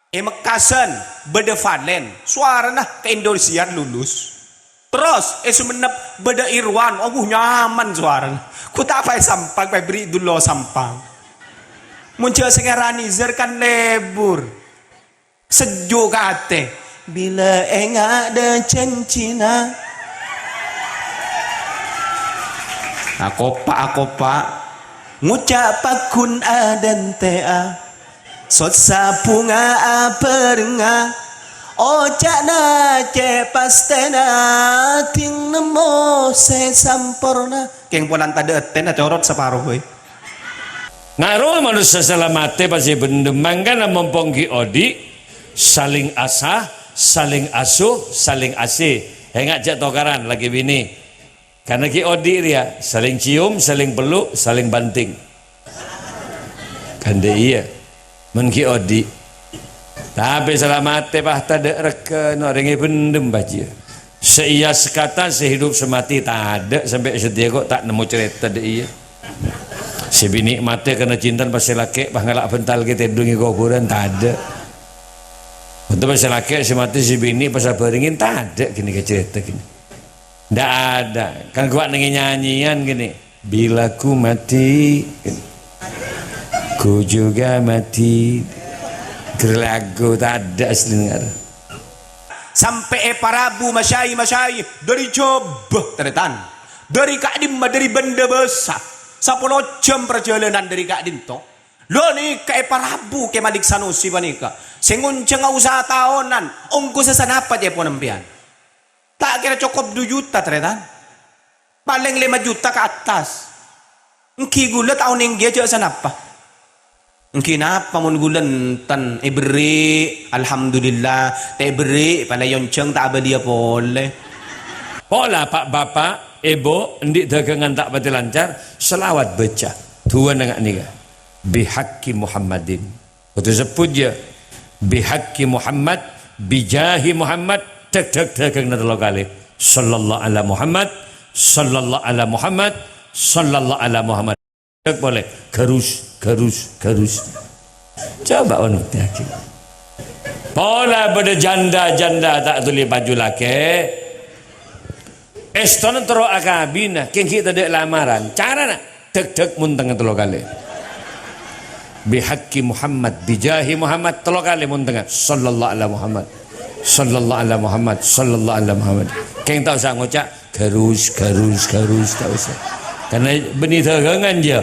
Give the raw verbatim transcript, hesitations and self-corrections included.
È Mekkasân bâḍâ Valen, sowarana ka Indosiar lulus. Terros è Songennep bâḍâ Irwan, abu nyaman sowarana. Ghu ta' paè Sampang, paè bherri' ḍullo Sampang. Mon jhâ' sè ngara Nizar kan lebur. Sejuk ka atè. Bilâ enga' ḍâ janjina. Akopa'-akopa'. Ngoca' pagghun aḍântè'a. Sossa bhunga abhârengnga. Oca'na cè' pastèna. Ḍing nemmo sè samporna. Kèng polana taḍâ' ètèna corot saparo bhâi. Naro manossa salamatè pas èbhendhem, mangkana mompong ghi' oḍi', saling asah, saling asuh, saling asih. Enga' jhâ' tokaran lakè binè. Karna ghi' oḍi' rèya, saling cium, saling peluk, saling banting. Kan ḍâ' iyâ. Mon ghi' oḍi'. Tapè salamatè pas taḍâ' règhâna orèng èbhendhem bâjiyâ. Sè iyâ sakata, sè hidup sè matè taḍâ', sampè' satèya kok ta' nemmo carèta ḍâ' iyâ. Sè binè' matè karna cinta pas sè lakè' pas ngala' bhântal ghi' tèḍung è kobhurân taḍâ'. Otabâ sè lakè' sè matè sè binè' pas abhârengngè taḍâ' ghânèka carèta ghânèka. Ndak ada. Kan gua nengè nyanyian gini. Bila ku mati, ku juga mati. Ger lagu taḍâ' asli dengar. Sampè' èparabu masyai-masyai ḍâri Jhâbâ, tarètan. Ḍâri ka'ḍimma, ḍâri bândhâ bâsa. Sapolo jhâm parjhâlânan ḍâri ka'ḍinto. Lho nèka èparabu Kè Malik Sanusi panèka. Sè ngonjhângnga usaha taonan, ongghu sè sanapa ca'èpon sampèyan? Ta' kèra cokop ḍu juta, tarètan. Palèng lèma juta ka attas. Èngghi ghulâ ta' onèng ghi' jhâ' sanapa. Èngghi napa mon ghulâ enten èberri', alhamdulillah, ta' èberri', palèng èyonjhâng ta' abâliyâ polè. Pola, Pa', Bapa', Èbhu, anḍi' ḍâghângan ta' patè lancar, shalawat bâca. Du'âna nga' nèka. Bihaqqi Muhammadin. Kodhu sebbhut, yâ. Bihaqqi Muhammad, bijahi Muhammad, dhâk-dhâk ḍâghângnga tello kalè. Sallallahu ala Muhammad, sallallahu ala Muhammad, sallallahu ala Muhammad. Dhâk polè, ghârus, ghârus, ghârus. Coba on buktèyaghi. Pola bâḍâ jhândhâ-jhândhâ ta' ḍuli paju lakè. Èstona terro akabina, kèng ghi' taḍâ' lamaran. Carana, dhâk-dhâk montengnga tello kalè. Bihaqqi Muhammad, bijahi Muhammad, tello kalè montengnga. Sallallahu ala Muhammad. Sallallahu ala Muhammad. Sallallahu ala Muhammad. Kèng ta' osa ngoca', ghârus, ghârus, ghârus, ta' osa. Karna bânnè ḍâghângan, yâ.